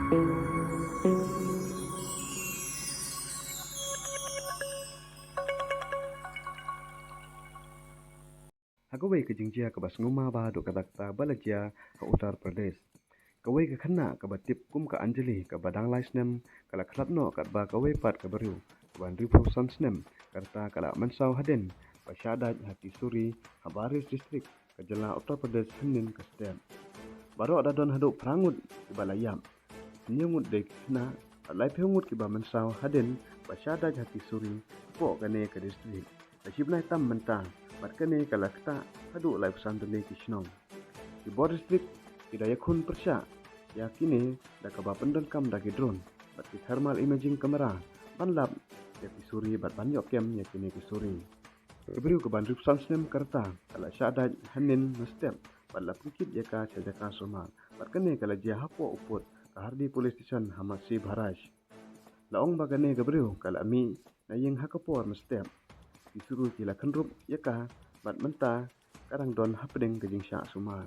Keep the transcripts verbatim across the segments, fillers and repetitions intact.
Ha kawei ka jingjia kaba sngewma bha haduh katta katta ba la jia ha Uttar Pradesh, kawei ka khynnah kaba tip kum ka Anjali kaba dang lai snem ka la khlad noh katba kawei pat ka briew kaba hynriewphew san snem ka rta ka la mynsaw hadien ba shah dait ha ki suri ha Bahraich District ka jylla Uttar Pradesh hynnin ka step. Baroh da don haduh phra ngut kiba la ïap. Hynñiew ngut dei ki khynnah, laiphew ngut kiba mynsaw hadien ba shah dait ha ki suri hapoh kane ka district. Ka shibnai tam mynta, bad kane ka la ktah haduh laiphew san tylli ki shnong. Ki bor district ki da ïakhun pyrshah ïa kine da kaba pyndonkam da ki drone bad ki thermal imaging camera ban lap ïa ki suri bad ban ïoh kem ïa kine ki suri. Ka briew kaba hynriewphew san snem ka rta ka la shah dait hynnin na step bad la pynkit ïa ka sha jaka sumar, bad kane ka la jia hapoh u pud ka Hardi Police Station ha Masi Bahraich. La ong ba kane ka briew ka la mih na ïing ha ka por mynstep. Ki suri ki la khynrup ïa ka bad mynta ka dang don hapdeng ka jingshah sumar.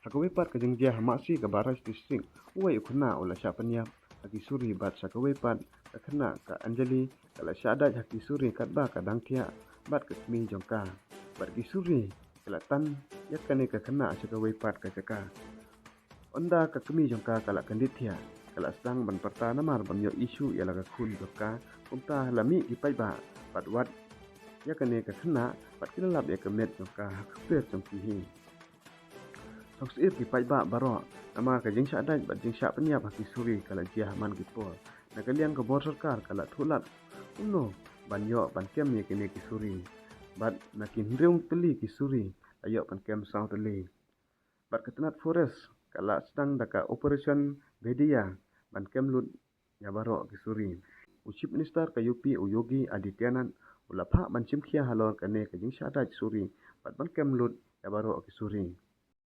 Ha kawei pat ka jingjia ha Masi ka Bahraich District, uwei u khynnah u la shah pynïap ha ki suri bad sa kawei pat ka khynnah ka Anjali ka la shah dait ha ki suri katba ka dang thiah bad ka kmie jong ka. Bad ki suri ki la tan ïa kane ka khynnah sha kawei pat ka jaka. Ynda ka kmie jong ka ka la kyndit thiah, ka la sdang ban pyrta namar ban ïoh issue ïa la ka khun jong ka, kumta la mih ki paidbah bad wad ïa kane ka khynnah bad ki la lap ïa ka met jong ka ha ka kper jong ki hi. Sngewsih ki paidbah baroh namar ka jingshah dait bad jingshah pynïap ha ki suri ka la jia ha man ki por. Na ka liang ka bor sorkar ka la thuh lad kumno ban ïoh ban kem ïa kine ki suri. Bad na ki hynriew tylli ki suri la ïoh ban kem saw tylli. Bad ka tnat forest ka la sdang da ka Operation Bhediya ban kem lut ïa baroh ki suri. U Chief Minister ka U P u Yogi Adityanath u la phah ban shim khia halor kane ka jingshah dait suri bad ban kem lut ïa baroh ki suri.